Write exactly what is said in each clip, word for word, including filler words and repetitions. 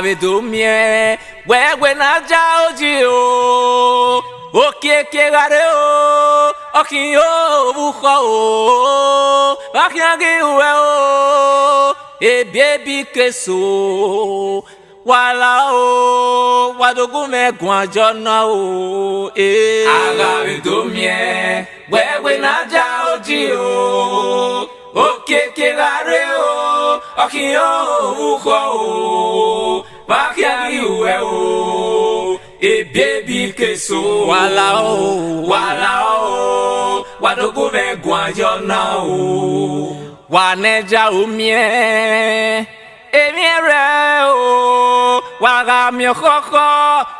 Vbe do miẹn wẹ wẹ ne a ja oji o, okiekie gha rre o, ọ khian ovbukhọ o, vbe a khian ghi ruẹ o, ebiebi keso, wa la o, wa do gu mwẹ guan jọ na o, eh. A gha vbe do miẹn wẹ wẹ ne a ja oji o, okiekie gha rre o, ọ khian ovbukhọ o, vbe a khian ghi ruẹ o, ebiebi keso. Wa la o, wa la o, wa do gu mwẹ guan jọ na o. Wa ne ja u miẹn, emwi ẹrrẹ o, wa gha miẹn ọkhọkhọ,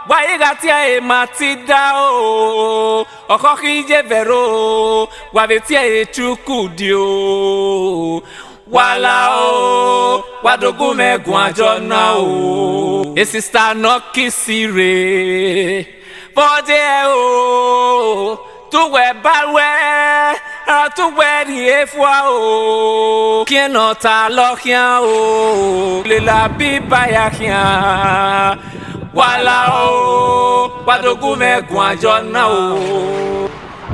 wa i gha tie ẹre ma ti da o, ọkhọkhọ iye vbe ẹro, wa vbe tie ẹre chuku di o. Wa la o, wa do gu mwẹ guan jọ na o. E sista nọ kisi rre, vbe ọ de o, te uwẹ ba ruẹ, ra te uwẹ rhie fua o. Khian ne ọ ta lọ khian o, lele abiba ya khian. Wa la o, wa do gu mwẹ guan jọ na o.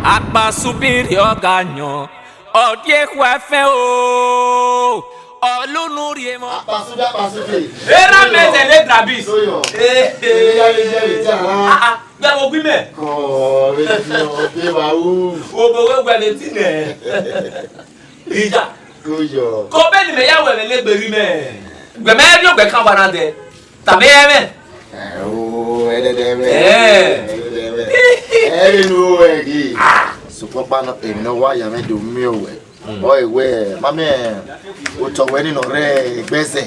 Akpasubi rhie ọga yọn, ọ die ekhua ẹfẹn o, ọ lunu rhie emọ. Akpasubi, akpasubi. Erha mẹ zẹ ne Drabis. Soyọ. Eh, eh. Ẹ ya, ẹ ya, ẹ ya. Ah, ah, gbẹ wo gui mẹ. Kọ, ẹ ya, ẹ ya, wa u. Obo we gbẹ ne ti nẹ. Ija. Soyọ. Ko be ni mẹ ya wẹ vbe legbe rri mẹ. Gbẹ mẹ rhie ogbẹ kan wa na dẹ. Tama ẹmwẹ. Ẹ o, ẹdẹdẹ ẹmwẹ. Ẹ. Ẹdẹdẹ ẹmwẹ. Ẹ vbe nu ẹ ghi. Ah. Sokpan kpa nọ, emwi ne ọ wa ya mwẹ do miẹn owẹ. Mm. Ọ wẹ, ma mẹ otọ wẹ ni nọ rre Igbẹzẹ.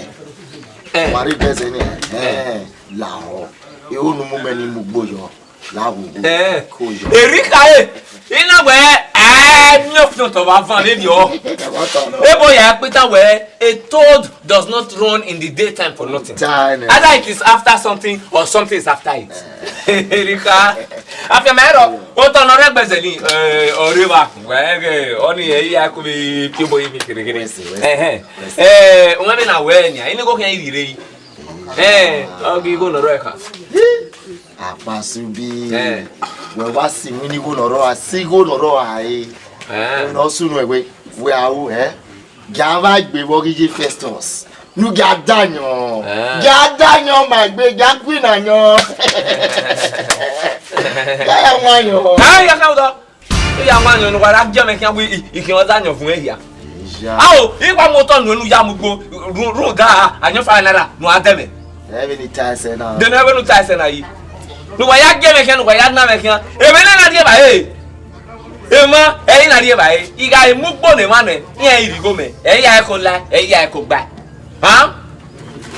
Eh. Wa rre Igbẹzẹ ni, eh, lahọ. Iho ne u mu mẹ ni mu ugbo yọ. Lahọ. Eh. Ko yọ. Erika e, I na wẹ, eh, mi ò fi otọ vbe avan vberriọ. Ebo ya kpeta wẹ, a toad does not run in the daytime for nothing. Time, eh. Either it is after something or something is after it. Erika. Afianma ẹrọ, otọ nọ rre Igbẹzẹ ni, eh, ọ rre evba. Wẹ ghe, ọni ẹ i ya ku vbe piobo yi mi kherhe kherhe. Wẹ sẹ, wẹ sẹ. Ẹhẹn. Wẹ sẹ. Eh, umwẹ vbe na wẹ nia, ini go khian ivbi rre yi. Eh, ọ ghi igho nọ rrọọ ẹkan. Akpasubi. Eh. Wẹ wa si iwinna igho nọ rrọọ, a si igho nọ rrọọ a re. Eh. Ọ sunu ẹwe, wẹ a ru, eh? Gia vbe gbe vbe ọ ghi ye Festus. Nu gia da yọn. Eh. Gia da yọn ma gbe, gia gu ina yọn. Gia ya wan yọn. Ẹ ya kha otọ. Iye a wan yọn ne uwa ra gie mwẹ khian wẹ I, I khian ọda yọn vun ehia. Iya. Ao, I wa mu otọ nuẹn ne u ya mu ugbo, rhun, rhunmwuda ayọn fa naira ne u a dẹ mwẹ. Ẹ vbe ni ta ẹsẹ na. Dene ẹ vbe ne u ta ẹsẹ na yi. Ne uwa ya gie mwẹ khian, ne uwa ya na mwẹ khian. Emwa na na rhie evbare. Emwa, ẹ i na rhie evbare. I gha mu ugbo ne emwa nẹ, iran i rhie igho mẹ. Ẹ i ya ẹko la, ẹ i ya ẹko gba. Ha?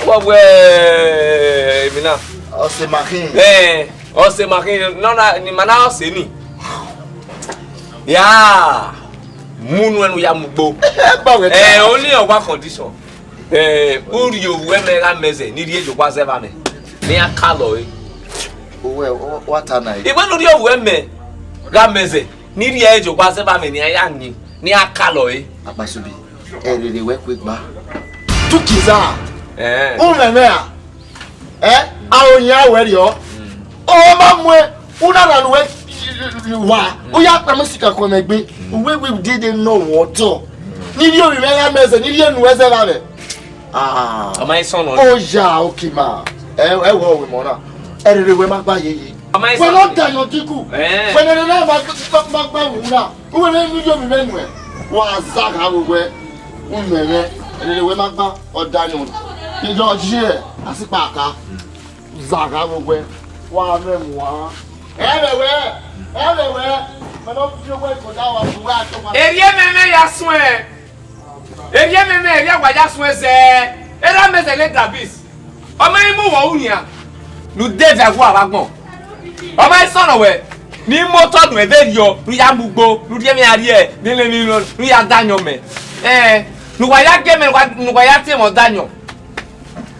Wa wẹ emwi na. Ọse ma khin. Eh, ọse ma khin, nọ na, ni ma na ọse ni. Ya, mu nuẹn ne u ya mu ugbo. Ẹ gba wẹ ta. Eh, only on one condition. Eh, u rhie oruẹ mẹ gha mẹ zẹ, ne I rhie ye owa zẹ vba mẹ. Ne iran ka lọ re. Owẹ, wa ta na. I wẹ ne u rhie oruẹ mẹ gha mẹ zẹ, ne I rhie ye owa zẹ vba mẹ, ne iran ya yin, ne iran ka lọ re. Akpasubi, ẹ rere wẹ kue gba. Tukiza. Eh. U mẹ mẹ a? Ẹ, a ro yan wẹ rriọ. Mm. Ọ ma muẹn, u na rhan uwẹ wa, u ya kpama isi ka khuẹmwẹ egbe, uwẹ wẹ dede nọ wẹ otọ. Ne I rhie ovbi mwẹ gha mẹ zẹ, ne I rhie nuẹn zẹ vba mwẹ. Ah. Ọ ma i sọn nọ. Oya, Okima. Ẹ, ẹ wẹ ọvbe mọ na. Ẹ rere wẹ ma gba yeye. Ọ ma i sọn nọ. Wẹ nọ da yan diku. Eh. Wẹ nene na ma gba, ma gba wu na. Uwẹ ne I rhie ovbi mwẹ nuẹn. Wa za gha vbe wẹ. U mẹ mwẹ. Ẹ rere wẹ ma gba ọda yan. Iyọ ji ẹ, a si kpa ka. Zagha vbe owẹ, wa mwẹ mu a. Ẹ vbe wẹ, ẹ vbe wẹ, mẹ ne ọ fi owẹ ko da wa, wa to wa. Erriọ ẹmwẹ mwẹ ya suẹn, erriọ ẹmwẹ mwẹ, erriọ wa ya suẹn zẹ, erha mẹ zẹ ne Davis. Ọ ma i mu wẹ ru nian, ne u de vbe agbọn. Ọ ma i sọnnọ wẹ, ne I mu otọ nuẹn vberriọ, ne u ya mu ugbo, ne u rhie ẹmwẹ hia rrie, ne emwi nọ, ne u ya da ayọn mẹ. Ẹn, ne uwa ya gie mẹ, ne uwa ya tie mwẹ ọda ayọn.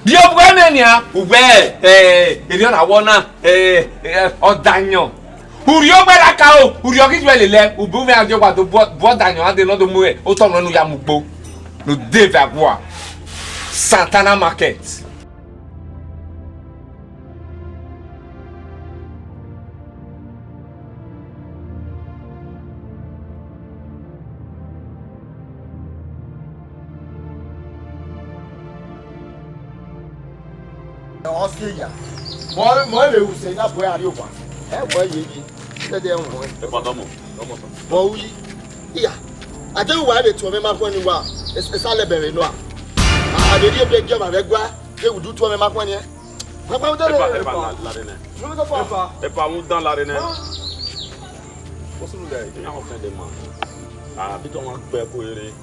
Rhie obuẹ mẹ nian, uwẹ, eh, erriọ na wọ na, eh, eh, ọda ayọn. Urhi owẹ ra ka o, urhi ọ ghi yuẹ lelẹ, ubu mwẹ a gie wa do bu, bu ọda ayọn, a de ne ọ do mu otọ nuẹn ne u ya mu ugbo, ne u de vbe agbua. Santana Market. Ọ si ya. Mọ, mọ ẹ vbe ru sẹ, na bu ẹre rrie owa. Ẹ bu ẹre ye yi. Dẹdẹ ẹhun. Ẹ pa dọmọ. Dọmọ sọ. Mọ u yi. Iya. A deghẹ uwa vbe tuẹ mwẹ ma khuẹn ne uwa, esa lẹ bẹmwẹ nọ a. A vbe rhie ebe gie ọmwa vbe ẹguae, vbe u du tuẹ mwẹ ma khuẹn niẹn. Papa, u dele. Epa, epa, la, la de nẹ. Epa. Epa, u dan la de nẹ. What's wrong, guy? Iran offend the man. Ah, bi tọ wan gbe ko ere.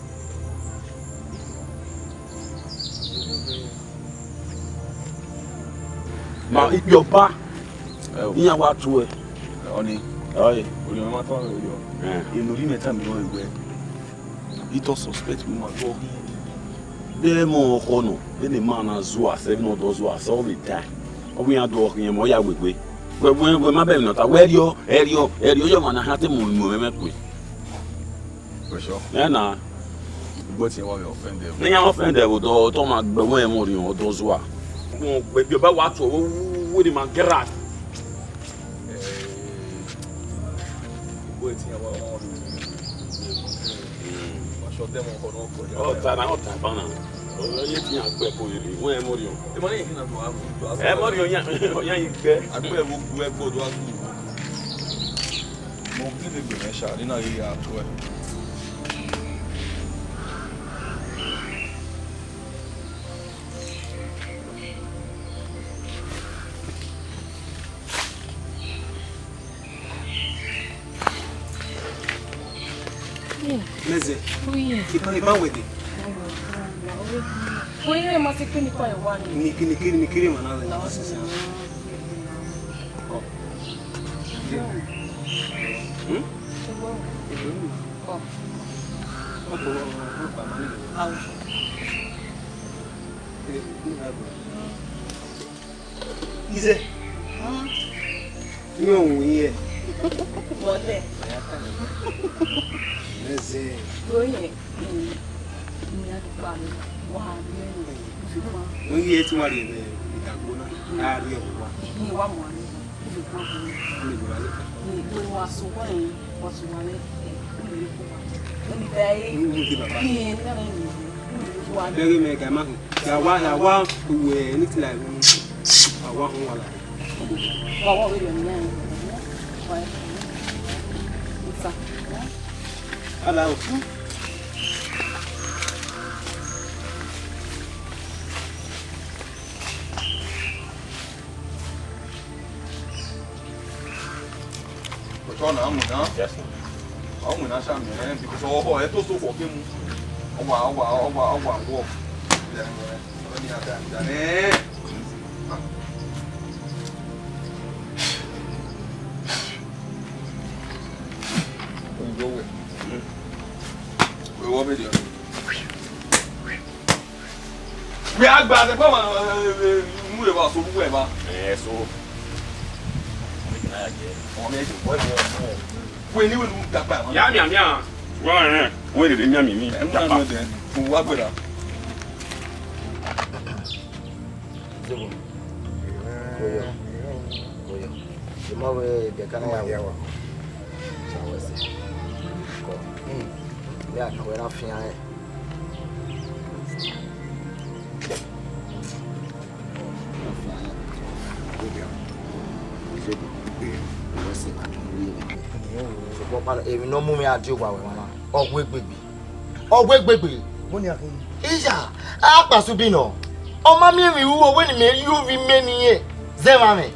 Ma, your ba. Iran wa tuẹ. Ọni. Ọye. Oni ma tọ yo. Eh. Inu ri mẹ tama mwẹ wẹẹ, I don't suspect me ma do ọkhiẹn. Vbe ẹmwẹ ọkhọ nọ, vbene ma na zua sẹ, vbene ọ do zua sẹ, ọ vbe tae. Ọ wẹ iran do ọkhiẹn, mẹ ọ ya wegbe. Wẹ, wẹ, wẹ ma bẹghe ne ọ ta, wẹ rriọ, ẹ rriọ, ẹ rriọ, ọ yọ ọmwa ne a khian te mu, mu mwẹ kue. For sure. Ẹ na. But you want offend them. Ne iran offend them, ọ do, ọ tọ ma gbe wẹ ẹmwẹ orhiọn, ọ do zua. Wọn gbe bi ọba wa tuẹ, wẹ, wẹ, wẹ de ma get right. Ọta na, ọta bana. Ọ ye tian gbe ko iri, wẹ ẹmwẹ orhiọn. Ẹmwẹ orhiọn, ọ yan, ọ yan yi gbe. Agbẹ wo gu ẹgbẹ do agu. Mo ghi vbe gbe mwẹ sha, ne I na ghi ya tuẹ. Mẹzẹ. Oye. Iban, iban wẹ de. Oye, ma se kini pa wa ni. Ni kini, kini, ni kini ma na le na sisa. Hmm? Ize. Iye ohun iye. Wọlẹ. Mẹzẹ. Oye. Wọ́n yí ẹ tí wọ́n rí ẹ ìdàgbò náà, a rí ẹ wá. Ní ìwà mọ̀ ní ìgbà gbogbo. Ní ìgbà lè fẹ́. Ní ìgbà wa sọ wọ́n yẹn, wọ́n sọ wọ́n rẹ̀, ẹ̀, ó lè kó wa. Ó ní bẹ́ẹ̀ yé. Ní ìdí bàbá. Ní ẹ̀ náà ní ìlú, ó lè kó wa. Bẹ́ẹ̀ mẹ́ gàmá hù. Gàwá, gàwá, òwò ẹ̀ ní tìlà ìlú. Gàwá hùn wà lára. Gàwá òwe yọ̀ ní ẹ̀. Wà á. Ìta. Hello. Ọchọ na mu na. Yes, sir. Ọ mu na sha mi, eh, because ọ, ọ, ẹ to so fọ ke mu. Ọ wa, ọ wa, ọ wa, ọ wa wọ. Then, eh, let me have that, that, eh. Go away. We will be there. Wẹ a gba ẹgbẹ ma mu rẹ ba so wẹ ba. Ẹ so. Ọmọ mi ti wẹ mi ọmọ. Wẹ ni wẹ lu dagba. Ya mi amia. Wa ẹ. Wẹ de mi ami mi. Ẹ mu na no de. Fun wa gbera. Zobo. Koyo. Koyo. Ima wẹ de kana ya wa. Sa wẹ se. Ko. Hmm. Ya kan wẹ na fian ẹ. Emwi ne ọ mu mwẹ a die owa wẹ mama, ọ wẹ egbegbe, ọ wẹ egbegbe. Iya, a kpasu bi nọ. Ọ ma miẹn emwi ru, ọ wẹ ne imẹ rhie ovbi imẹ ne irẹn zẹ emwa mwẹ.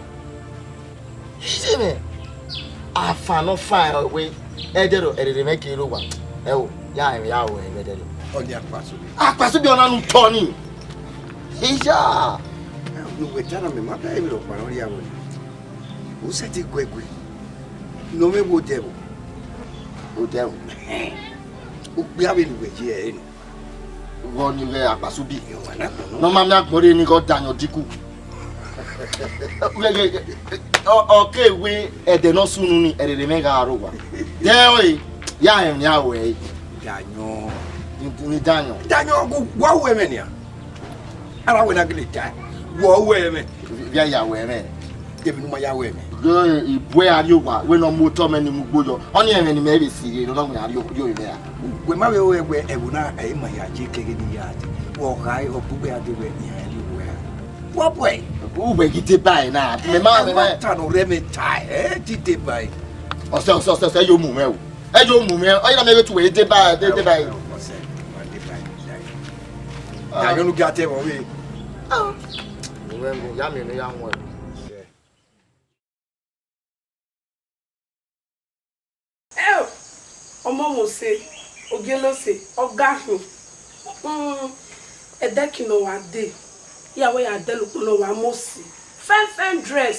Ise mwẹ, afa ne ọ fa ẹre wẹ, ẹdẹrọ, ẹrere mwẹ ke rre owa. Ẹ o, ya rẹn ya ru ẹre vbe ẹdẹrọ. Ọni akpasubi. Akpasubi ọna ne u tọ ni. Iya. Uwẹ ta na mẹ ma bẹ emwi rhọkpa ne ọ rhie avbe ni. U sẹtin gu ẹe gue. Ne ọ mwẹ vbe odẹ ẹvbo. Odẹ ẹvbo. Okpia vbene uwẹ ye ẹre nọ. Vbọ ni vbe akpasubi? Ne ọ ma miẹn agbọn rre ne ọ gha dayan odinku. Ọ, ọ ke wẹ ẹdẹ ne ọ sunu ni, ẹrere mwẹ gha rre owa. Dẹ ọre, ya rẹn emwi ne a ru ẹre. Dayan. Ni, ni dayan. Dayan gu, wa ru ẹmwẹ nian. Ara wẹ na gele ta, wọ ru ẹmwẹ. Via ya ru ẹmwẹ. Debi ne u ma ya ru ẹmwẹ. Ghe ibuẹ a rrie owa, wẹ ne ọ mu otọ mẹ ni mu ugbo yọ. Ọni ẹmwẹ ne imẹ vbe si rre, ne ọ na wẹ a rrie, rrie owa mẹ ra. Wẹ ma vbe ru ẹwẹ ẹvbo na, ẹ i ma ya je keghe ne I ya dee. Wẹ ọ kha, ọ bu ugbẹn a dee wẹ iran rrie owa. Wọ bu ẹe. Uwẹ ghi deba ẹre na, mẹ ma, mẹ ma. Ẹmwata ne ọ rre mwẹ ta, ẹ, te I deba ẹre. Ọsẹ, ọsẹ, ọsẹ, ọsẹ, ẹ yo mu mwẹ o. Ẹ yo mu mwẹ, ọ i na mẹ ghe te uwẹ deba, de, deba ẹre. Ọsẹ, ma deba ẹre, deba ẹre. Ah. Ya yo nu gia te vbọ vbe. Ah. Uwẹ, ya miẹn ne ya wọn. Ẹo, ọmọ Mose, Ogielose, ọ ga hin. Mm, ẹdẹkin ne ọ wa dee, iran wẹ ya dẹlẹ ukpo ne ọ wa Mose. Fine fine dress,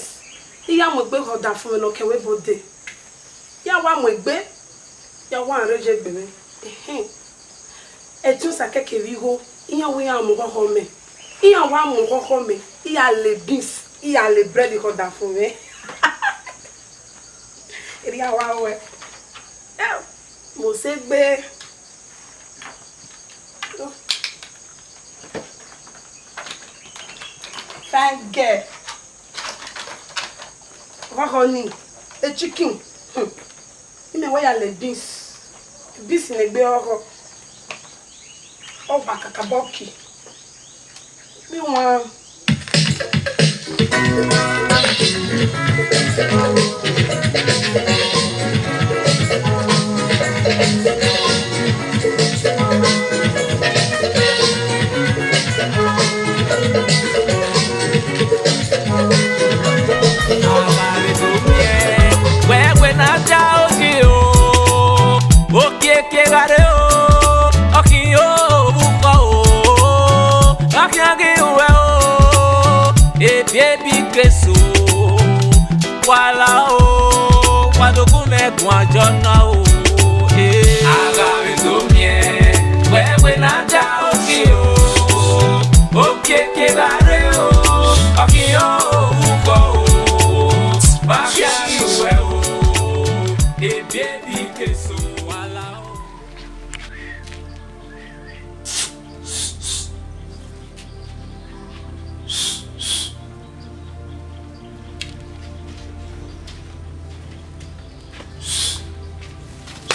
iran mu egbe khẹ ọdafẹn mwẹ ne ọ ke ẹvbo dee. Iran wa mu egbe, iran wa rre ye egbe mwẹ. Ehin. Ẹtin Osakẹkẹ vbe igho, iran wẹ iran mu okhọkhọ mẹ. Iran wa mu okhọkhọ mẹ, iran le beans, iran le bread khẹ ọdafẹn mwẹ. Erriọ a wa ruẹ. Ẹo, Mose gbe. Fine girl. Okhọkhọ ni, e chicken. Hmm. Imẹ wẹ ya le beans. Beans ne egbe ọkhọ. Ọ wa kakabọki. Mi wan. Wẹ wẹ na da ogie o, ogie ke gha re o, ọ khin ovbukhọ o, ọ khian ghi ruẹ o, ebiebi keso, wa la o, wa do gu mwẹ guan jọ na o, eh. A gha vbe do miẹn, wẹ wẹ na da ogie o, ogie ke gha re o, ọ khin ovbukhọ o, ọ khian ghi ruẹ o, ebiebi keso, wa la o.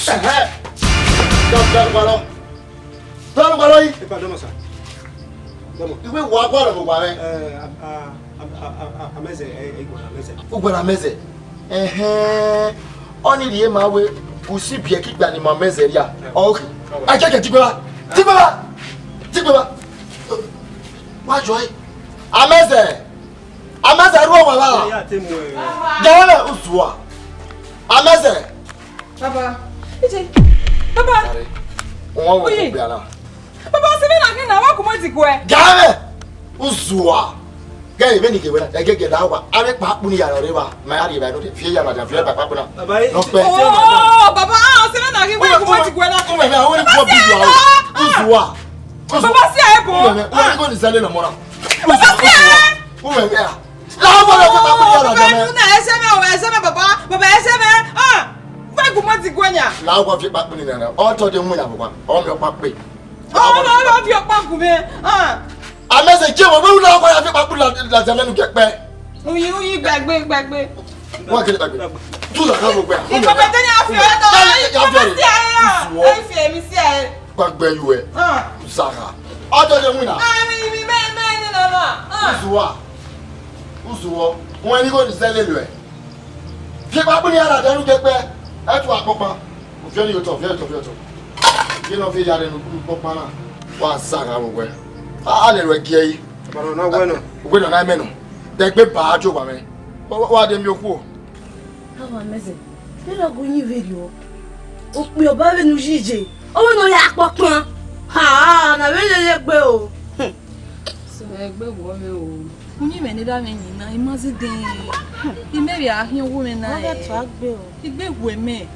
Ẹhẹ. Dọ, dọ, gbalọ. Dọ, gbalọ yi. Epa, dọmọ, sir. Dọmọ. Iwe wa gbalọ vbe owa mwẹ. Eh, a, a, a, a, a, Amẹzẹ, eh, eh, Igbo na Amẹzẹ. Ugbẹn Amẹzẹ. Ẹhẹn. Ọni rhie ma wẹ, usi biẹ ke igba ne ima Amẹzẹ ria. Eh. Okay. All right. A kẹkẹ, degbe ba. Degbe ba. Degbe ba. Wa jọ ẹ. Amẹzẹ. Amẹzẹ, ru owa vba. Ẹ ya te mu ẹ. Jẹ wẹ lẹ, uzua. Amẹzẹ. Baba. Ije. Baba. Sorry. Wọn wo Oye. Ko gbe ara. Baba, ọse mwẹ na khin na, wa gu mwẹ diguẹ. Ga mwẹ. Uzua. Gẹ vbene I ghe wẹ na, ẹgẹgẹ da wa. Avbe ekpa kpuni ya rre vba. Ma ya rhie vba nọ, fi ya na, fi ya kpa kpuna. Baba, e- Nọ pẹ. Oh, baba, ah, ọse mwẹ na khin, wa gu mwẹ diguẹ na. Uwẹ mẹ, awẹ ni kọ bi ya. Uzua. Baba, si a ebo. Uwẹ mẹ, uwẹ ni ko ni zẹlẹ nọ mọ na. Baba, si a. Uwẹ mẹ. La wa la fi kpakpu ni ya na, baba, jẹ mẹ. Ẹsẹ mẹ, ẹsẹ mẹ, baba, baba, ẹsẹ mẹ. Ah, wa gu mwẹ diguẹ nia. La wa fi kpakpu ni na na. Ọ tọ de mu na baba. Ọ mẹ ọkpa kpe. Ọ mẹ, ọ mẹ fi ọkpa gu mwẹ. Ah. Amẹzẹ je wẹ, wẹ la wa ya fi kpakpu la, la jẹ mẹ nu kẹkpẹ. Uyi, uyi, gbẹgbe, gbẹgbe. Wa kele gbẹgbe. Tu la ka mo gbẹ. Ìgbà pẹ̀tẹ́ ni a fi ọ̀rẹ́ tọ́. Ya, ya, ya fi ọ̀rẹ́. Ẹ fi èmi sí ẹ. Gbagbẹ yu ẹ. Ah. Zagha. Ọjọ de wina. Ah, mi, mi, mẹ, mẹ, ni nọ nọ. Ah. Uzuwa. Uzuwa. Wọn ni ko ni sẹlẹ lọ ẹ. Fi pa kpini ara dẹnu kẹkpẹ. Ẹ tu akpọkpa. Ofiẹ ni otọ, ofiẹ otọ, ofiẹ otọ. Ye nọ fi ya dẹnu kpọkpa na. Wa zagha vbe wẹ. A lẹ ruẹ gie yi. Ọmọ na wẹ nọ. Wẹ nọ na mẹ nọ. Dẹgbe ba a jo wa mẹ. Wa, wa, wa de miẹn okhuo. Awa Amẹzẹ, vbene ọ gu yin vberriọ, okpia ọba vbene u yi ye, ọ wẹ ne ọ ya kpọkpan. Ha, na vbe lele egbe o. Sẹ egbe wọ mwẹ o. Uyinmwẹ ne erha mwẹ yin na, I ma zẹdẹ. I mẹ vbe a khian owu mwẹ na. Ọ ghẹ tua gbe o. I gbe wu mẹ.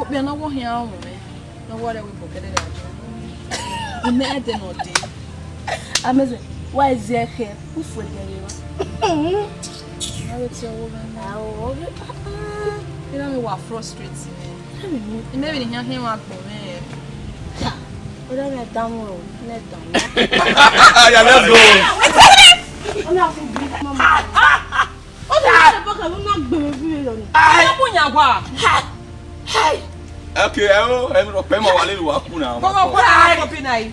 Okpia na wọ khian ru mwẹ. Ne ọ wa rre ẹvbo ebo kẹdẹdẹ a jọ. I mẹ ẹdẹ ne ọ dee. Amẹzẹ, wa i zẹ khẹ, u fu ẹdẹ rre evba. A vbe tie ọvbokhan na. Ao, ọ ghi, ah, ah. Erha mwẹ wa frustrate mwẹ. I mẹ vbene I khian khian mwẹ agbọn mwẹ. Erha mwẹ danmwẹ o, nẹ danmwẹ. Yeah, let's go. Ọ na fi bi mama. Ọ na fi bi mama, ọ na gbe mwẹ bi rẹ ni. Ai. Ọ mu yan wa. Hai. Okay, ẹ o, ẹ rọ pẹ ma wa lele wa ku na. Kọ kọ kọ na kọ bi na yi.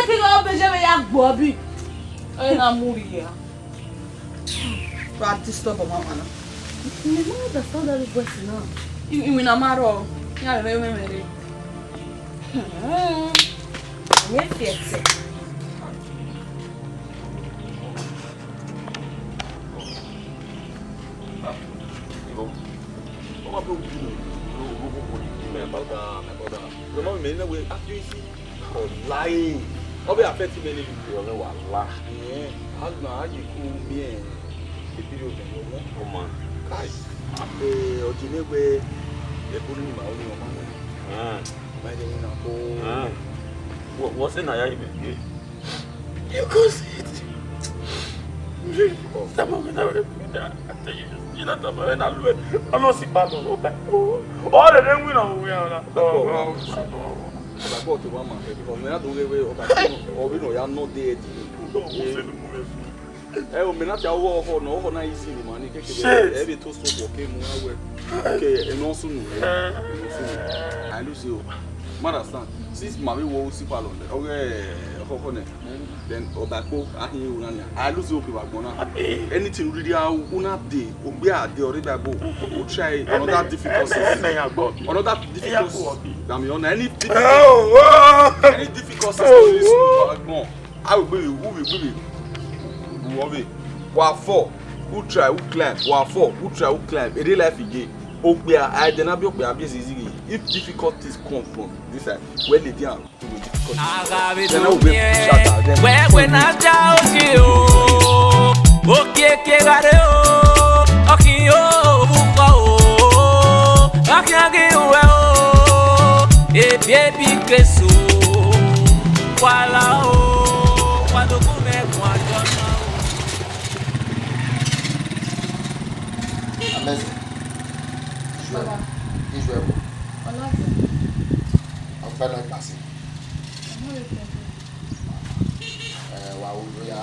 Eke gha ọ be ye vbe ya gbuọ bi. Ẹ na mu rhie. Wa disturb ọmwa na. Mi ma understand that voice now. I, iwinna ma rrọọ, iran rhẹrẹ mwẹ mwẹ rre. Hmm. Mẹ fiẹtẹ. Ọmọ bẹ owu, my brother, my brother. Your mom may never have you see. Ọ la ẹe, ọ vbe affect many people. Ọ vbe wa la. Ẹn, a gba a ye ku miẹn, e period vbe ọmọ. Ọmọ. Kai, eh, ọ je ne wẹ, ẹko ni ma ọ ni ọmọ. Ah. Ma je ni na ko. Ah. Wọ, wọ sẹ na ya ibe? You go see it. Tama wẹ na wẹ, I tell you, you know, tama wẹ na lu ẹ. Ọ nọ si ba lọ, ọ ta. Ọ rẹ ne win na wẹ na. Ọba bọ te wa ma, because mẹ na do ghe wẹ ọba, ọ vbe nọ ya nọ de ẹdi. Ẹ o, mẹ na tia wọ ọhọ nọ, ọhọ na easy ni ma ni keke. Shit. Ẹ vbe to so wọ ke mu na wẹ. Ke ẹ nọ sunu, ẹ nọ sunu. I lose you. Ma understand. Since ma vbe wọ usi palọ, ọ ghe ọhọ nẹ. Then ọba kpo, a hin ru na nia. I lose hope vbe agbọn na. Anything really, a u na de, ogbe a de, ọre gba gbo. We try another difficult season. Another difficult season. Dami, on any difficult, any difficult season, this is agbọn. I will be, we will be, we will be. Wa fall, who try, who climb. Wa fall, who try, who climb. A day life again. Ogbe a, I dey na be ogbe a, be easy. If difficulties come from this side, well, they dey. Aghabe do miẹn wẹwẹ na da oke o, okieke gha rre o, ọkhin ovbukhọ o, ọkhian ghi ruẹ o, ebiebi Kristo, wa la o, wa do gu mwẹ guan jọ na o. Amẹzẹ, Israel, Israel, ọkpẹ nọ ikpasi. Ẹ, wa wo ya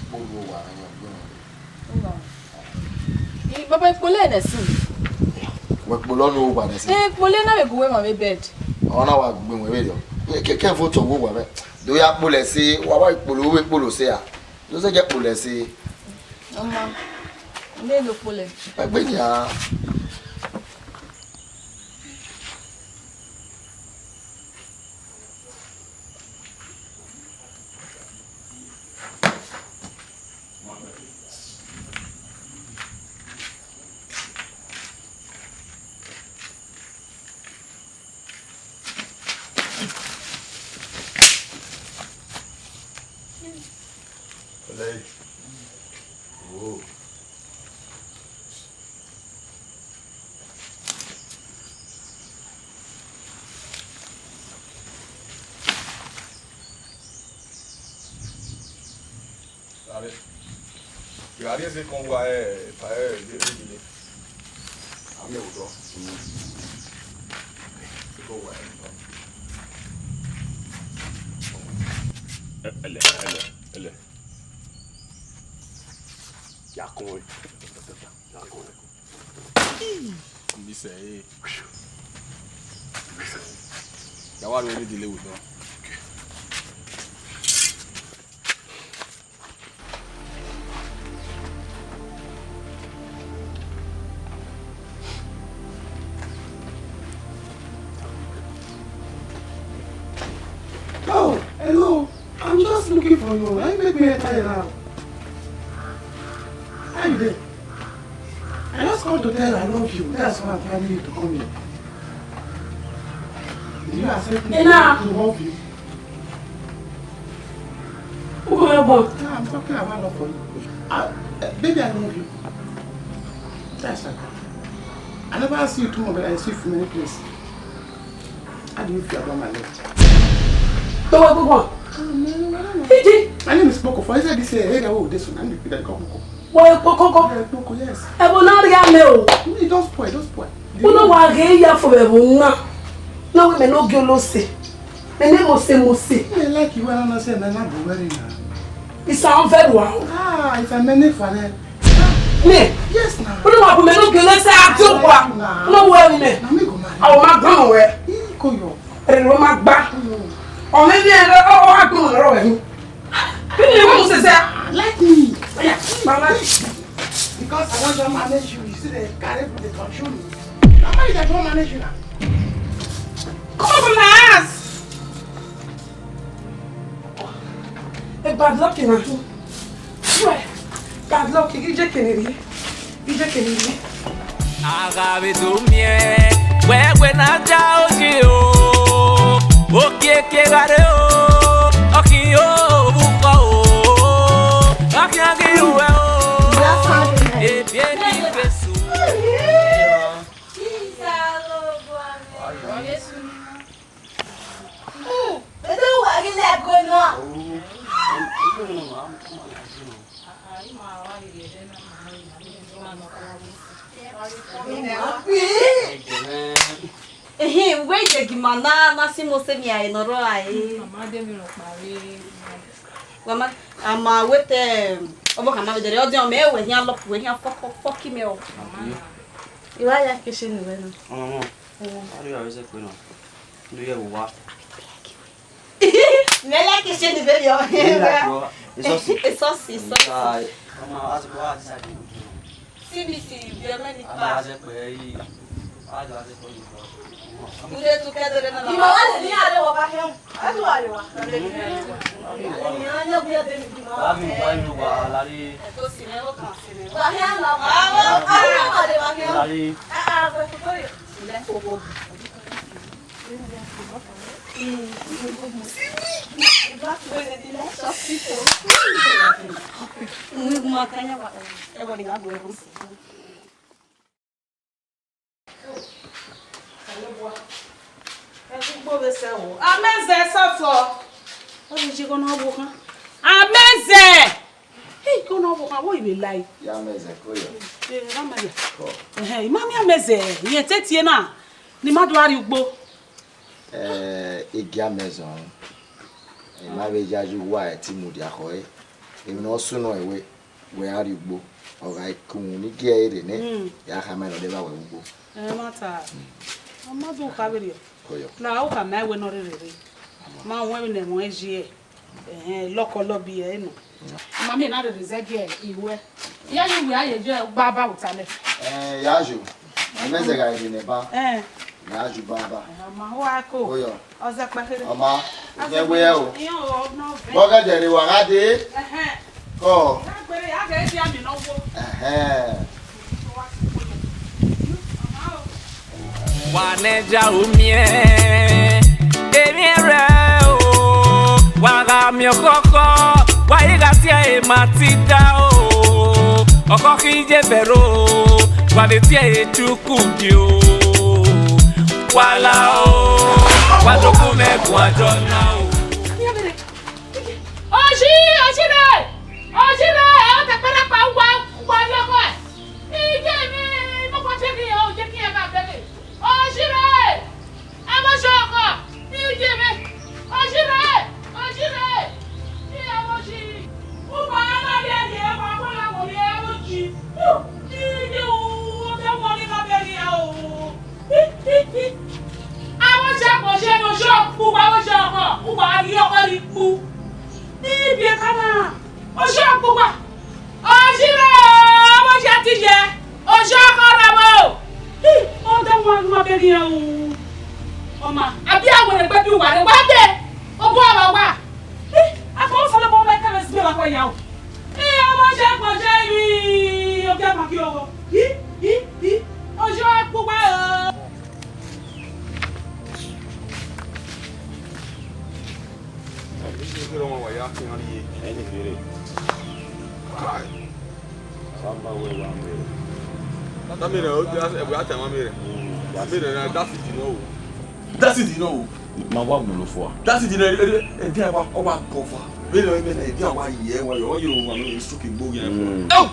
kpolo owa rẹ yan gbe wọn. Baba, ekpolo nẹ sin. Wẹ kpolo ọnọ owa nẹ sin. Ekpolo na vbe gu wẹ ma vbe bed. Ọ na wa gbe wẹ vberriọ. Kẹ, kẹ vote owo wa vẹ. Do ya kpolo ẹse, wa wa kpolo, wẹ kpolo ẹse a. Do sẹ jẹ kpolo ẹse. Ọma, ne do kpolo. Ẹgbẹ nia. Ọlẹe. Oh. Gha rrie, gha rrie eze kọn wa, ẹ, ta, ẹ, ẹ, ẹ, ẹ, a miẹn vbe odọ. Eze kọn wa, ẹ, ẹ, ẹlẹ, ẹlẹ, ẹlẹ. Ya kọn ẹn. Ya kọn ẹn. Ii, mi sẹ ẹre. Mi sẹ ẹre. Ya wa ru ẹre dele vbe odọ. Oh, hello. I'm just looking for you. Why you make me enter your house? How you dey? I just come to tell I love you. That's why I'm carrying you to come here. Do you accept me Enough. To love you? Who go help us? Ah, I'm talking about love for you. Ah, Baby, I love you. That's all. I never see you too much, but I see you from many places. How do you feel about my love? Don't worry, go on. Oh, no, no, no, no. Iji. My name is Kpoko. For inside this area, oh, this one, I'm the people that call Kpoko. Wọ Kpoko kọ? Yeah, Kpoko, yes. Ẹvbo na rhie amẹ o. No, don't spoil, don't spoil. Uno wa ghe ya fo vbe ẹvbo na. Na wẹ mẹ ne ogie olose. Mẹ ne mose mose. I like you, I don't say, man, I go very now. Isa ọvẹn rua. Ah, if I may for that. Nẹ. Yes, now. Uno wa bu mẹ ne ogie olose a ti okwa. Nah. Uno wa ẹvbo mẹ. Na me go marry. Awa ma gan wẹ. Iko yo. Ẹrẹ ma gba. Mm. Ọmọ mi ẹrẹ ọ ọ agbọn ọrọ wẹ. Kí ni wọ́n ṣe sẹ́? Like me. Oya, mama. Because I wan just manage you, you see the carry people dey control me. Na marriage I wan manage you na. Come from my house. A bad luck na. Swear. Bad luck, ije kene rhie. Ije kene rhie. Agha vbe do miẹn, wẹ wẹ na ja ogie o, okiekie gha re o, ọ khian ovbukhọ o, ọ khian ghi ruẹ o, ebi eni Jesu. Ede uwa ghi lẹ ẹguẹ nọ? Ehin, wẹ Idegima na, na si mose miẹn ẹre ne ọ rrọọ rae. Wa ma, a ma wẹ te, ọvbokhan ma vbe dẹrriẹ, ọ diọn mẹ wẹ khian lọp, wẹ khian fọki mẹ o. I wa ya ke se ne uwẹ na. Ọmọ, ọmọ, a rhie aro zẹ kpe nọ. Ndu ye vbe uwa. Mẹ like shey ni baby o. Esọsi, esọsi. See me see you, you are many pa. Ude tu kẹdo re na. Ima wa le ni are wa ba hẹn. A tu are wa. Ni a nya bi ade ni ma. Abi wa ni wa la ri. Eto si me o kan si me. Wa hẹn na. Wa wa de wa hẹn. La ri. Ah ah, wa tu ko yo. Amẹzẹ sọfọ. Ọ vbe je igho ne ọ vbe okhan. Amẹzẹ! Hey, igho ne ọ vbe okhan, wo ivbe lae. Ya amẹzẹ ko yo. Eh, amẹzẹ. Ko. Ẹhẹn, ima miẹn amẹzẹ, irẹn te tie na, ne ima do gha rrie ugbo. Eh, I gia amẹzẹ ọnrẹn. I ma vbe yayi uwa ẹtin mudia khọe. Emwi ne ọ sunu ẹre wẹ, wẹ gha rrie ugbo, ọ gha ke uhunmwu ne I gie ẹre rre nẹ, ya khama nẹ ọ de vba wẹ vbe ugbo. Ẹmwata, ọ ma do kha vberriọ. Koyọ. Na, ọ khama ẹwẹ ne ọ rherhe rre. Ma wọn vbe ne ẹmwẹ ẹn ye, ẹhẹn, lọkọ lọbi ẹre nọ. Ma miẹn na rherhe zẹ gie iwẹ. Iye ye uwẹ a ye je gba ba uta nẹ. Eh, ya yo. Amẹzẹ gha rherhe nẹ ba. Eh. Ya yo ba ba. Ma wa ko. Koyọ. Ọzọ kpẹkẹrẹ. Ọma, ẹ wẹ o. Bọ́gẹ̀dẹ̀ rẹ wa gha dee. Ẹhẹn. Kọ. Lágbèrè, a gẹ di àmì náà wo. Ẹhẹn. Wa ne ja u miẹn, emwi rẹ o, wa gha miẹn ọkhọkhọ, wa i gha tie e ma ti da o, ọkhọ khin ye vbe ẹro, wa vbe tie e chuku di o. Wa la o, wa dogun mẹ guan jọ na o. Oji, oji rẹ, oji rẹ, ọ ta kpẹrẹkpa uwa, uwa yọghọ ẹ. Iye mwẹ, mo kọ te ghi, o je khin ẹmwẹ abẹghe. Oji rẹ, ẹ vbe oji ọkọ, iye mwẹ, oji rẹ, oji rẹ, iye mwẹ oji. Uwa na ye ye, uwa na wo ye, ẹ vbe oji. Iye u, o te wọ ni ma bẹghe ya o. Avbe oji ọkpọ ye ne oji ọkpọ uwa, avbe oji ọkpọ uwa gha rrie ọkọ rhie ikpu. Ibi ekana, oji ọkpọ uwa, oji rẹ, avbe oji a ti ye, oji ọkọ rẹ avbe o. Ọ da wan ma bẹghe iran o. Ọma, a biẹ a werriegbe biẹ uwa rre, wa dee, obọ ọmwa wa. Akpọ Osanobua ma ka vbe zẹ vbe akhuẹ ya o. Iran ma je gbọjọ emwi, ọ gie ma gie ọghọ. Hi, hi, hi. Oji ọkpọ uwa o. Ẹni kere ọmọ wa ya khian rrie. Ẹni kere. Kai. Wa ma wẹ wa mẹ. Tata mi rẹ, o ti ẹvbo a tama mi rẹ. Mi rẹ na, dasidi nọ o. Dasidi nọ o. Ma wa wulo fua. Dasidi nọ, ẹdẹ wa, ọ wa kọ fua. Vbene ọ vbene ẹdẹ wa ye, wa ye, ọ ye wa no suki gbo yan fua. Mm. Au!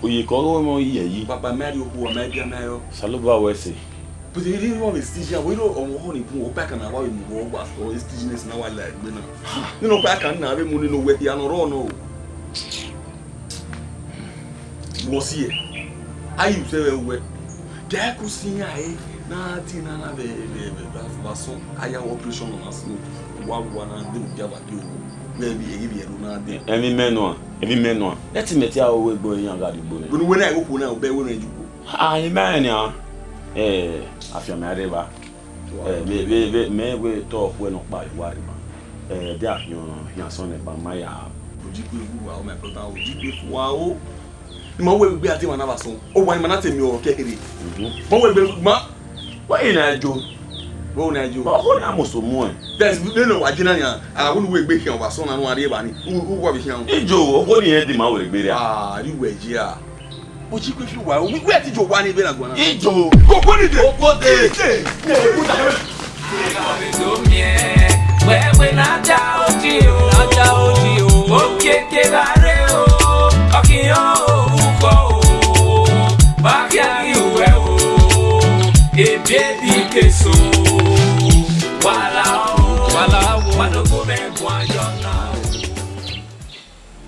Oye kọ ghe mọ iye yi. Papa, mẹ a rhie okhuo, mẹ a bia mẹ a rọ. Osanobua wẹ ẹse. But he didn't want to stingy, we don't want to go back and our you go over for his stinginess now, I like, you know. You know, back and now, we money no way, he and run no. Was here. I you say well. There could see, I nothing, and I have a son. I have operation on us. What one and do Java do. Maybe a give you another day. Every man one, every man one. Let him make your way going and got the bone. But when I go, when I obey, when I do. Ah, imẹ rẹn nian. Eh, afianma rre evba. Eh, vbe, vbe, vbe, mẹ wẹ te ọ khuẹ nọkpa ye uwa rre evba. Eh, de afian, afian sọn nẹ ba ma ya. Ojigbe wu wa o, my brother, ojigbe fu wa o. Ma wẹ egbe a te emwa na vbe asọn. Owa ni ma na te miẹn ọrọ kẹkẹre. Mhm. Ma wẹ egbe, ma. Wẹ i na jo. Wẹ u na jo. Ọkhọ na musu muẹn. That's, no, no, wa jina nian. A wẹ ne uwẹ egbe khian vbe asọn na ne uwa rri evba ni. U, u wa vbe khian. Ijo, ọkhọ ni rẹn de ma wẹ egbe rria. Ah, ri wẹ je a. Ojigbe fi wa, wẹ, wẹ ti jo wa ni vbe na guan na. Ijo. Koko ni de. Koko de. Ije. Wẹwẹ na da oji o, na da oji o, okiekie gha rre o, ọkiyan orukọ o, wa khian ghi ruẹ o, ebi ebi keso, wala o, wala o, wa do gu mwẹ guan yọ na o.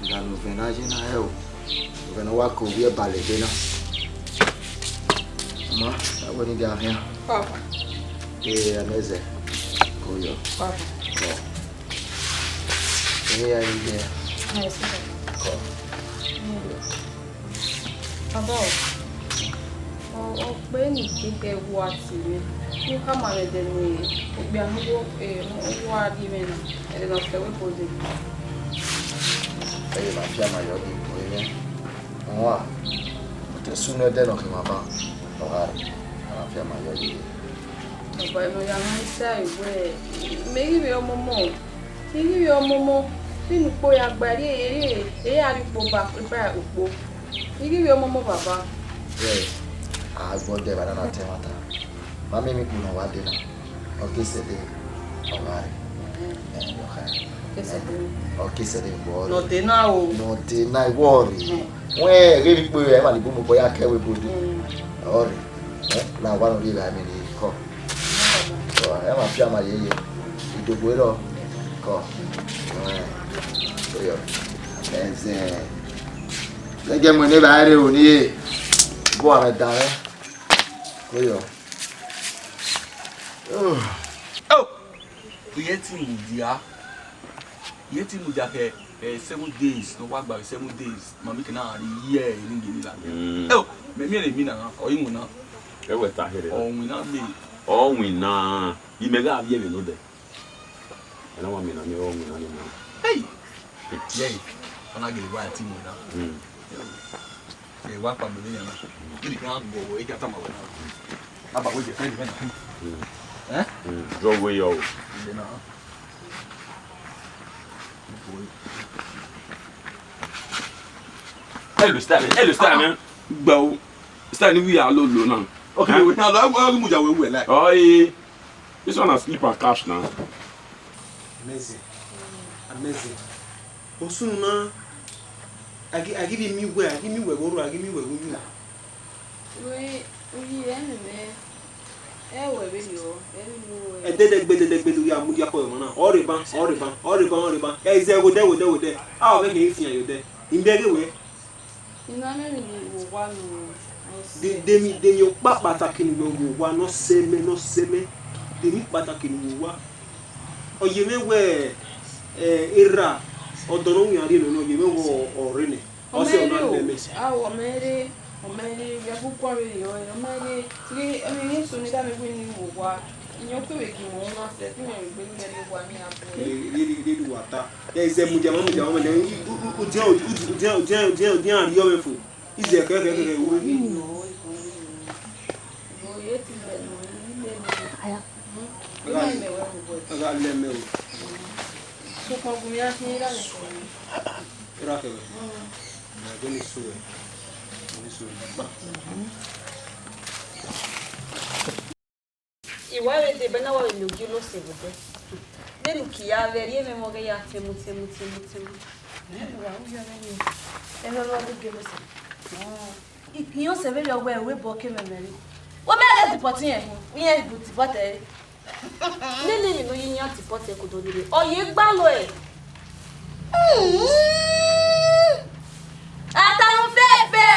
Ọga ne ovẹn na ye na rẹ o, ovẹn ne ọ wa ke ovbi ẹbalẹ egbe na. Ma, a wẹ ne I gha khian. Papa. Ee, Amẹzẹ, ko yọ. Papa. Kọ. Ẹ ya yi yẹ. Yes, sir. Kọ. Mm. Baba o, ọ, ọ kpe ne I keke wa tie mwẹ. Ne u khama mwẹ ẹdẹ ne okpia ne u wo, eh, ne u wa rhie mwẹ na, ẹdẹ ne ọ sẹ ẹvbo ebo dee. Ẹ i na fiama yọ ghi bu mwẹ. Ọmwa, ọ te sunu ẹdẹ ne ọ khin mwẹ ban, ọ gha rre, a na fiama yọ ghi rre. Baba, emwi ya mwẹ ta wẹẹ, mẹ ghi vbe ọmọmọ, I ghi vbe ọmọmọ, vbene ukpo ya gba rrie, rrie, e ya rrie ukpo ba, ba ukpo. I ghi vbe ọmọmọ baba. Ẹ, a gbọ dẹ evba na na ta ẹmwata. Ma miẹn emwi ikpunu ne ọ wa dee na. Ọ ke sẹ ẹdẹ, ọ gha rre. Ẹ, ọ kha. Ke sẹ ẹdẹ. Ọ ke sẹ ẹdẹ, wọ rre. Ne ọ dee na o. Ne ọ dee na, wọ rre. Mm. Wẹ, ghe vbe ikpo, ẹ ma ni bu mu obọ ya ke ẹvbo ebo dee. Mm. Ọ rre. Ẹ, na wa ne ọ rri evba ẹmwẹ ne kọ. Ọ, ẹ ma fiama yeye. Idogbo rrọọ. Kọ. Ẹ, ọ rre. Ẹzẹ. Lẹgẹ mu ne evba rre o ni e. Gu amẹ dan mwẹ. Koyọ. Oh. Oh. Iye te mudia. Iye te mudia khẹ, eh, seven days, ne ọ wa gba seven days. Ma mi ke na rhie iye ni gele la. Mm. Oh, mẹ miẹn emwi na, ọ i winna. Ẹ wẹ ta here. Ọ winna le. Ọ winna. Imẹ gha viẹ vbe nodẹ. Ẹ na wa miẹn na miẹn ọ winna ni mọ. Hey! Yẹẹ, ọ na gele wa te winna. Mm. Ẹ wa kpa mẹ vbe yan na. Gidi kan gọ wẹ, ẹ ja tama wẹ na. Aba wẹ je friend mẹ na. Mm. Eh? Mm. Draw way out. Ẹ na. Hello, style, hello, style, man. Gba o. Style ni wi a lo lo na. Okay, eh? We na lo, we mu ja we we like. Oh, eh. This one na slip and catch na. Amazing. Amazing. Osunu na, a ghi, a ghi vbe miẹn uwẹ, a ghi miẹn uwẹ vbe orhu, a ghi miẹn uwẹ vbe uyinmwẹ. Uyi, uyi, ẹ nọ mẹ. Ẹ wẹ vberriọ, ẹ vbe miẹn uwẹ. Ẹdẹdẹgbe, ẹdẹdẹgbe, do ya mudia kọ ọmọ na. Ọ rre ban, ọ rre ban, ọ rre ban, ọ rre ban. Ẹ i zẹ, wo dẹ, wo dẹ, wo dẹ. A, ọ vbe khin fian yo dẹ. I miẹn ghe wẹ. I na miẹn emwi ne I ru owa nọ, nọ sẹ. De, de emwi, de emwi ọkpa kpataki ne I ru owa nọ sẹ mẹ, nọ sẹ mẹ. De emwi kpataki ne I ru owa. Ọ ye mwẹ wẹ, eh, erha, ọdọ ne ọ wian rhie nọ, ọ ye mwẹ wẹ ọ, ọ rre nẹ. Ọ sẹ ọ na lẹ mẹ. Ọ mẹ rre, ọ mẹ rre, vbe ẹbu guan vberriọ, ọ mẹ rre, rre, emwi ne I sunu, I tama wẹ ne I ru owa. Iyẹn ọ kevbe gie mwẹ una sẹ, te imẹ vbe gbe ne imẹ rrie owa ne iran bu ẹre. Rhie, rhie, rhie, rhie uwa ta. Ẹ i zẹ mudia, ma mudia, ma mudia. U, u, u, udian, u, u, udian, udian, udian, udian rhie ọmwẹ fo. I zẹ kẹ, kẹ, kẹ, kẹ, u. Ẹ i nọ, ẹ i nọ, ẹ i nọ. Ẹ i ti lẹ nọ, ẹ i lẹ nọ. Aya. Hmm? Ẹ gha, ẹ gha lẹ mẹ o. Sokpan gu mẹ a hin ra lẹ. Ra kẹ. Hmm. Na gbe ni so ẹ. I wa vbe deba na, wa vbe miẹn ogie Olose vbe odẹ. Vbene u ki ya vbe rhie mwẹ, mẹ ọghe ya tẹmu, tẹmu, tẹmu, tẹmu. Wa ru yọ vbe ni. Ẹmwẹ ọghe ogie Olose. Ipian ọse vberriọ wẹ, wẹ bọ ke mwẹ mẹ rre. Wẹ mẹ gha deport irẹn, irẹn bu deport ẹre. Nene emwi ne ọ ye iran deport ẹko do ni rre, ọ ye gbalọ ẹe. Atamu fẹfẹ,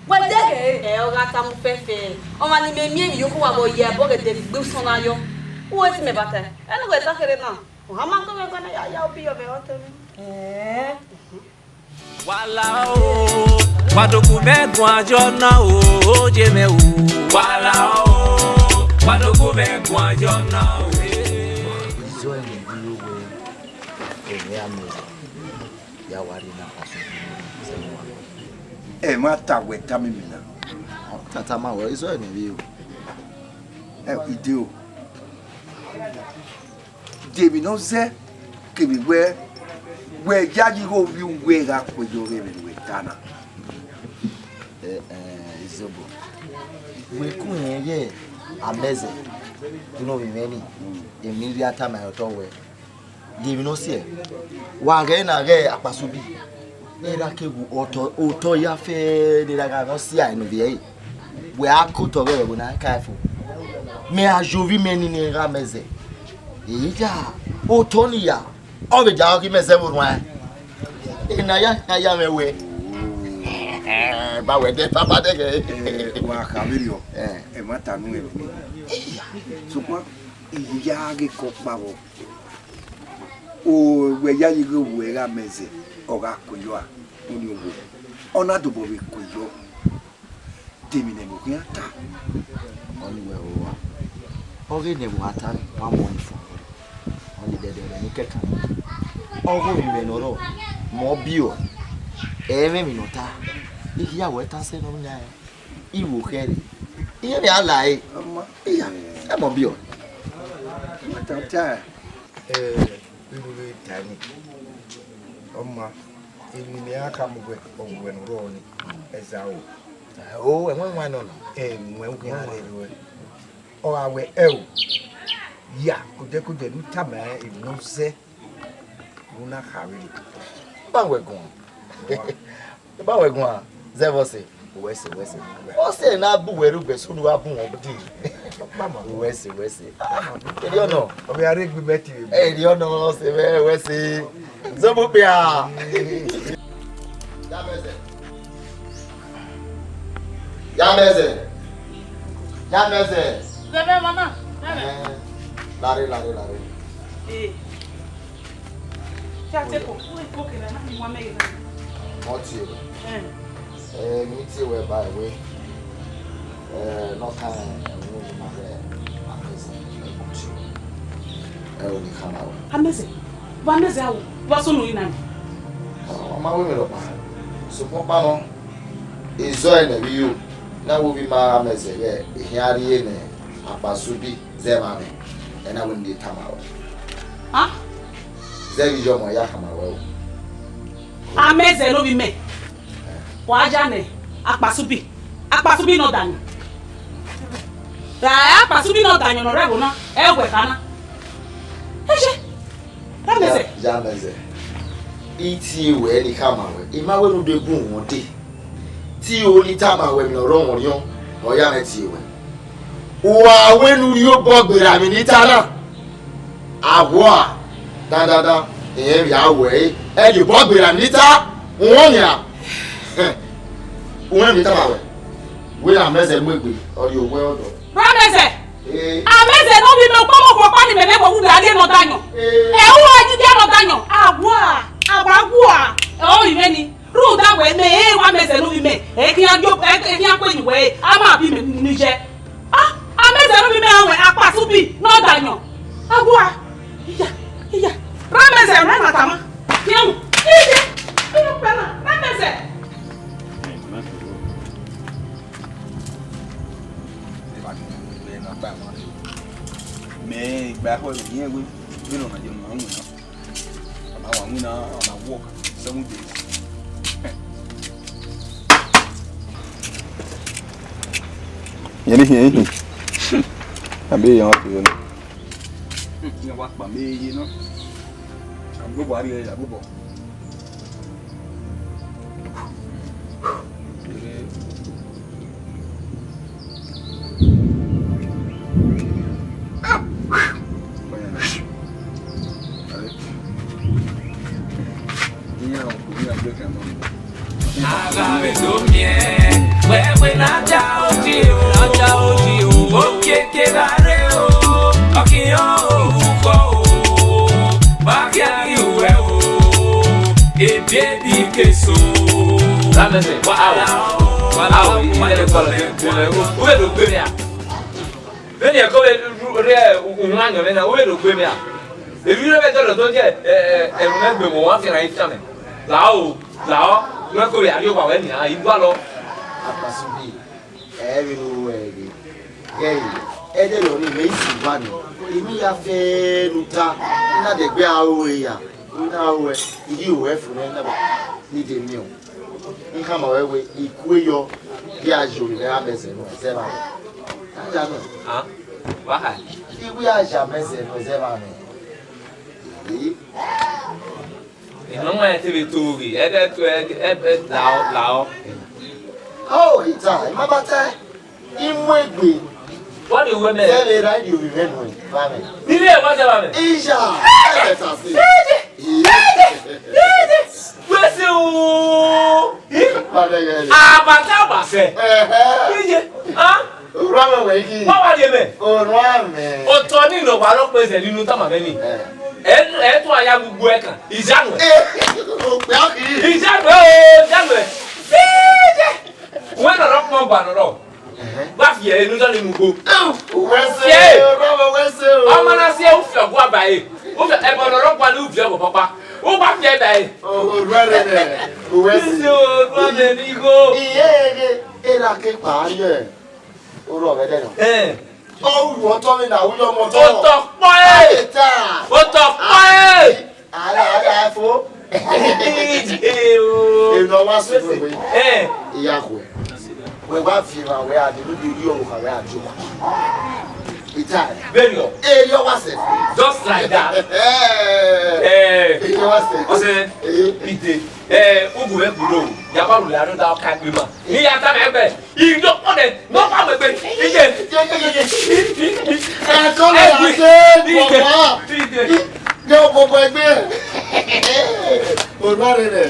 wẹ deghe. Ẹ, ọ gha tamu fẹfẹ. Ọmwa ne imẹ miẹn emwi yoko wa vbe ọ ye ẹbọ ghe de vbe igbe usọn na yọ. Uwẹ ti mẹ ba tae. Ẹne wẹ ta kherhe na. Ọ ha ma kọ mwẹ ẹguae na ya ya obi yọ vbe ọtẹn mwẹ. Ẹn. Wala o, wa doku mẹ guan yọ na o, oye mẹ o. Wala o, wa doku mẹ guan yọ na o. Izọ ẹmwẹ vbe iro wẹ, ẹmwẹ a mẹ ya wa rre na kpasu. Ẹ ma ta wẹ tama mẹ na. Ọ tata ma wẹ, izọ ẹmwẹ vbe iro. Ẹ, ide o. De emwi ne ọ zẹ kevbe wẹ, wẹ yayi igho ovbi uwẹ gha kue yọ ọghe vbene wẹ ta na. Ẹ, ẹ, Izobo, wẹ ku rẹn ye Amẹzẹ, ne ovbi mwẹ ni, emwi ne I rhie tama ẹre otọ wẹ, de emwi ne ọ siẹ, wa ghẹ na ghẹ Akpasubi, ne erha ke wu otọ, otọ ya fẹ ne erha gha mwẹ ọsia ne ovbi ẹre, wẹ a ke otọ ọghe ẹvbo na ka fo. Mẹ a ye ovbi mẹ ni ne erha Amẹzẹ. Eya, otọ ni ya, ọ vbe ja ghi mẹ zẹ vbe orhuan. Ena ya, na ya mwẹ wẹ. Ba wẹ dẹ, baba dẹghẹ. Wa kha vberriọ, ẹ ma ta nu ẹmwẹ. Eya. Sokpan, I ya ghe ke ọkpa vbọ. O, wẹ yayi igho ovbi uwẹ gha mẹ zẹ, ọ gha kue yọ a, ọni owo. Ọ na dobọ vbe kue yọ. De emwi ne ẹvbo khian ta? Ọni wẹ ro wa. Ọghe ne ẹvbo a ta, wa mu ọni fo. Ọni dẹdẹ rẹ ni kẹkan. Ọghe orinmwẹ ne ọ rrọọ, mẹ ọ biẹ ọe. Ẹ i mwẹ emwi ne ọ ta. I khian wẹ tan sẹ ne ọ yan ẹn. I wo khẹre. Iye mwẹ a la ẹre. Ọma. Iya, ẹ mẹ ọ biẹ ọe. Mata ta. Ẹ, vbene u vbe ta ni. Ọma, emwi ne a khama uwẹ, ọ wẹ ne u rrọọ ni. Ẹzẹ aro. O, ẹmwẹ wan nọ na. Ẹmwẹ wan nọ. Ọ gha wẹ ẹo, ya, kudẹkudẹ ne u tama emwi ne ọ zẹ, ne u na kha vberriọ. Ba wẹ guan. Ba wẹ guan, zẹ vbe ọse. Wẹ se, wẹ se. Ọse na bu wẹ rre ugbẹn, so ne u gha bu wọn dee. Uwẹ se, wẹ se. Erriọ nọ. Ọ vbe a rre egbe mẹ tie. Erriọ nọ, ọse mwẹ, wẹ se. Zobo kpia. Ya mẹ zẹ. Ya mẹ zẹ. Ya mẹ zẹ. Zẹ mẹ mama. Eh, lare, lare, lare. Eh. Kí a tẹ kọ, ó lè kó kẹlẹ náà ni wọn mẹ yìí. Wọ́n ti o. Eh. Eh, mi ti wẹ ba ẹ̀wé. Eh, nọ kan ẹ̀wé ni ma bẹ Amẹzẹ ẹ̀kú ti o. Ẹ ò ní ká máa wẹ̀. Amẹzẹ, bọ Amẹzẹ a wọ, bọ sunu yìí nani. Ọmọ awé mi lọ pa. Ṣùgbọ́n pa nọ, ìzọ ẹ̀ nẹ̀wí yóò, náà wo bí máa Amẹzẹ rẹ̀, ìhìn arí ẹ̀ nẹ̀, àpàṣubí, zẹ́ máa rẹ̀, ẹ̀ náà wẹ̀ ní tàmà wẹ̀. Ah? Zẹ́ bí yọmọ ya kàmà wẹ̀ o. Amẹzẹ no vbe imẹ. Wa ya nẹ, akpasubi, akpasubi nọ danyan. Ra akpasubi nọ danyan nọ rẹ ẹvbo na, ẹ wẹ kha na. Ẹ ṣe, ra Amẹzẹ. Ya, ya Amẹzẹ. I tie wẹ ni khama wẹ, I ma wẹ ne u de gun wọn dee. Te u ni tama wẹ emwi ne ọ rre ọmwọriọn, ọ ya mwẹ tie wẹ. Uwa wẹ ne u rhie obọ gberra emwi ne I ta na. Aghua, dandandan, ẹn vbe a wẹ ẹre, ẹ rhie obọ gberra emwi ne I ta, uhunmwu nian. Uhunmwu emwi ne I tama wẹ. Wẹ ne Amẹzẹ mu egbe, ọ rhie owẹ ọdọ. Ra Amẹzẹ! Ee. Amẹzẹ ne ovbi mẹ, ukpọmọ okhuo ọkpa ni mẹ ne ẹvbo wu vbe a rhie ne ọ danyan. Ee. Ẹ, u wa yi dia ne ọ danyan. Aghua, aghua, aghua, ẹ, ọ ri mwẹ ni. Rhunmwuda wẹ mẹ, ẹ, wa Amẹzẹ ne ovbi mẹ, ẹ khian yo, ẹ, ẹ khian kue yin wẹ, a ma bi mẹ ni ye. Ah, Amẹzẹ ne ovbi mẹ, a wẹ akpasubi ne ọ danyan. Aghua, iya, iya. Ra Amẹzẹ, mẹ na tama. Khian mu. Iye, iye, kpẹ na, ra Amẹzẹ. Mẹ gba ẹkhọ ẹvbo yẹn wẹ, vbene ọ na ye ọna winna. Ọ na wa winna, ọ na work seven days. Yẹn ni hiẹn ihin. Abe yan ọtọ na. Iyan wa kpa me ye na. Agbogbo a rhie ya agbogbo. Avbe do miẹn wẹ, wẹ na da odi o, na da odi o, okiekie gha rre o, ọkiyan orukọ o, wa khian ghi ruẹ o, ebiebi ke so. Lamẹsẹ, wa aro, wa aro, wa aro, wa aro, wa aro, u vbe do gbe mwẹ a? Vbene ẹko vbe rre uhunmwu ayọn mwẹ na, u vbe do gbe mwẹ a? Erriọ vbe dọlọ do ye ẹmwẹ gbe mwẹ, wa fian na ifian mẹ. Lao, lao, wẹ ko vbe a rrie owa wẹ nian, I gualọ. Akpasubi, ẹ vbe ne u ru ẹre. Ghẹ ẹdẹ nọ ni mẹ isi wa ni. Emwi ya fẹ ne u ta, I na dẹgbe aro ruẹ ya. U na ruẹ, I ghi ruẹ fo nẹ na ba ni de miẹn o. I khama ruẹ wẹẹ, I kue yọ, I ghi a ye ovbi mwẹ ra mẹ zẹ nọ, zẹ vbe amẹ. A ya nọ. A, wa ha. I ghi a ye amẹ zẹ nọ, zẹ vbe amẹ. Ee. Emwa ma te vbe to ghe, ẹdẹ to, ẹdẹ, ẹdẹ, lao, lao. Oh, ita, I ma ba tae. I mu egbe. Wa de wẹ mẹ? Zẹ vbe ra, I de ovbi mwẹ nuẹn vbe amẹ. Ni rre wa zẹ vbe amẹ? Iya, ẹ ta si. Wẹ se o. Ih? Ba dẹ gẹ. Abata wa sẹ. Ẹhẹ. Iye. Ah? Orua mwẹ wẹ ki. Wa wa ye mẹ. Orua mwẹ. Otọ ni nọ wa rọ kpe zẹ ninu tama mwẹ ni. Ẹ. Ẹ, ẹ tun a ya gbugbu ẹkan. Ijanu ẹ. Ẹ, o kpe a ki. Ijanu ẹ o, ijanu ẹ. Iye. Wẹ nọ rọ kpọn gba nọ rọ. Ẹhẹn. Wa fi ẹre ne u dọni mu ugbo. Uwẹ se, Fiẹ. Baba, uwẹ se o. Ọmọ na si ẹre, u fi ọgua ba ẹre. U fi ẹbọ ne ọ rọ gua ne u viọ ọbọ kpakpa. U wa fi ẹre ba ẹre. O, uwẹ rre nẹ, uwẹ se. Uwẹ se o, uwẹ se ni igho. Iye ghe, erha ke kpa ye. Orhu ọvbẹdẹ nọ. Ẹn. Ọ ru otọ vbe na, u yọ ọmọ otọ. Otọ kpọ ẹre. Eta. Otọ kpọ ẹre. Ala, ala, fo. Ije o. Emwi ne ọ wa sẹ wẹ. Ẹn. I ya khuẹ. Wẹ wa viọ emwa wẹ a de, ne u de rhie ọvbokhan wẹ a de owa. Ita. Vberriọ. Erriọ wa sẹ. Just like that. Eh. Eh. Erriọ wa sẹ. Ọsẹ. Eh. Ide. Eh, ugu vbe kpuro. Ya ba ru la ro da ka gbe ma. Ni ya ta mẹ gbe. Iye ọkpọnẹ, ne ọ kpa wẹ egbe, iye, iye, iye, iye. Ẹkọ lẹ ya se bọbọ. Iye. Gẹ bọbọ egbe. Orua rre nẹ.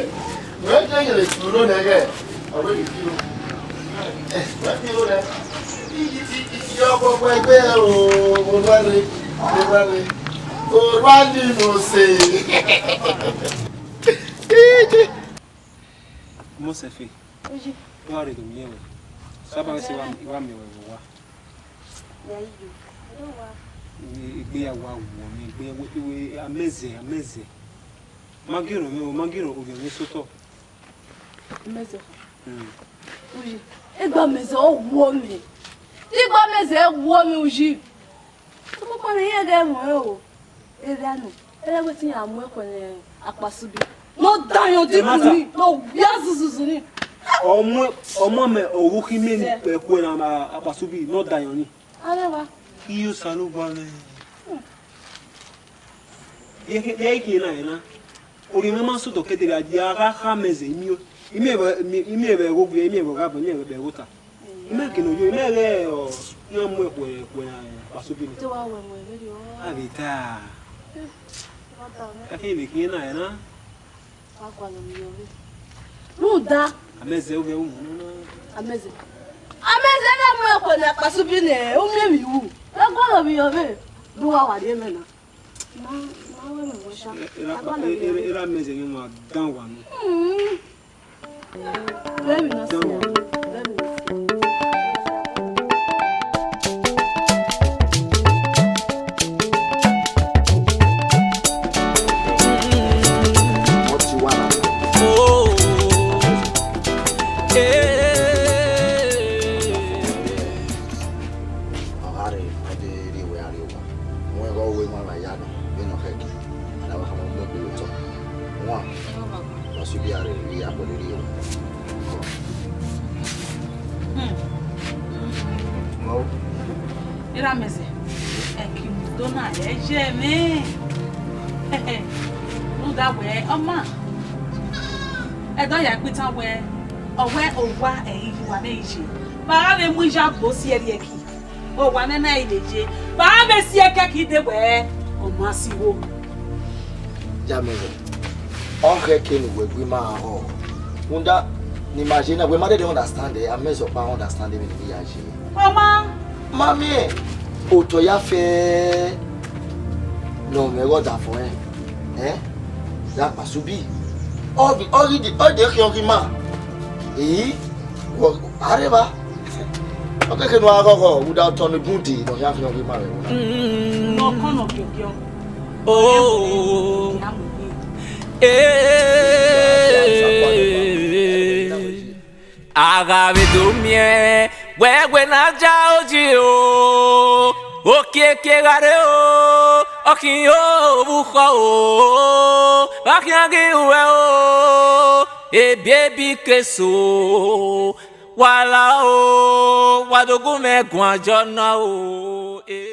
Wẹ gẹ yẹrẹ kpuro nẹ gẹ. Ọ wẹ ghi kpuro. Wẹ kpuro nẹ. Iye bọbọ egbe o, orua rre, orua rre. Orua ni no se. Mọsẹfe. Oye. Wa rre do miẹn wẹ. Saba wẹ se wa, wa miẹn wẹ vbe owa. Ya iyo. Ẹ do wa. Egbe ya wa wọ mẹ, egbe ya wẹ, wẹ, amẹzẹ, amẹzẹ. Ma giro mẹ o, ma giro ovbi mwẹ sotọ. Amẹzẹ. Hmm. Oye. Egbe amẹzẹ ọ wọ mẹ. Egbe amẹzẹ wọ mẹ, oye. Ọkpọkpa ne iran ghẹ mwẹ o, erha nọ, ẹrẹ wẹ te iran mu ẹkhuẹ ne Akpasubi. Ne ọ da ayọn dikun ni, ne ọ wia zuzuzu ni. Ọmọ, ọmọ mẹ, ọvbokhan mẹ ni, ẹkhuẹ ne Akpasubi, ne ọ da ayọn ni. Arẹwa. Iyo Osanobua mwẹ. Ye, ye, ye, ye na, ye na. Orhiọn mwẹ ma sotọ kẹdẹ gha ya gha kha mẹ zẹ, imẹ, imẹ vbe, imẹ vbe ẹghẹ ogie, imẹ vbe ọghe agbọn, imẹ vbe ẹghẹ ota. Imẹ gele yo, imẹ ghẹ ọ, iran mu ẹkhuẹ, ẹkhuẹ na, Akpasubi ni. Te wa wẹ ẹmwẹ vberriọ. A vbe ta. Wa ta mwẹ. Kake vbe khian na, ẹna. Wa gualọ vbe yọ vbe. Rhunmwuda. Amẹzẹ ovbi ẹvbo unu na. Amẹzẹ. Amẹzẹ na mu ẹkhuẹ na Akpasubi nẹ, u miẹn emwi ru. Wa gualọ vbe yọ vbe. Do wa wa rhie mwẹ na. Ma, ma wẹ mwẹ wẹ sha. Era, era, era mẹ zẹ yẹn ma dan wa nọ. Hmm. Vẹ emwi na sẹ. Vẹ emwi na sẹ. Ọ ti wa na. Oh. Eh. Ọ gha rre, ọ de rhie wẹ a rrie owa. Wẹ ghe ọ ru emwa vbe a ya nọ, vbene ọ khẹke, a na wa khama mu egbe vbe otọ. Wan, wa si ubi a rre, I ya kpọlọ rrie owa. Hmm. Ramẹzẹ, ẹki mudo na ẹ ye mwẹ. Rhunmwuda wẹẹ, ọ ma, ẹdẹ ọ ya gbe itan wẹẹ, ọ wẹẹ owa ẹre I ye, owa nẹ I ye. Vbe a gha vbe mu iyagbo si ẹre ẹki, owa nẹ na I vbe ye. Vbe a vbe si ẹkẹki dee wẹẹ, ọ ma si igho. Ya mẹ rẹ, ọ khẹ ke ne uwẹ gbe ima họ. Rhunmwuda ne ima ye na, wẹ ma dẹdẹ understand ẹre, a mẹ zẹ ọkpa understand vbene I ya ye. Ọ ma. Ma miẹn otọ ya fẹ ne ọ mwẹ ghe ọdafẹn ẹn, ẹn, ya kpasubi. Ọ ghi, ọ ghi de, ọ de khian ghi ma. Ee, wọ, areva. Ọ kẹkẹ ne a ghọghọ, rhunmwuda otọ ne gun dee, ne ọ khian khian ghi ma vbe ẹvbo na. Nọ kọn nọ giọgiọ. Oh. Ee, a gha vbe do miẹn wẹ wẹ na ja oji o, okiekie gha rre o, ọ khian ovbukhọ o, vbe a khian ghi ruẹ o, ebiebi ke so, wa la o, wa do gu mwẹ guan jọ na o.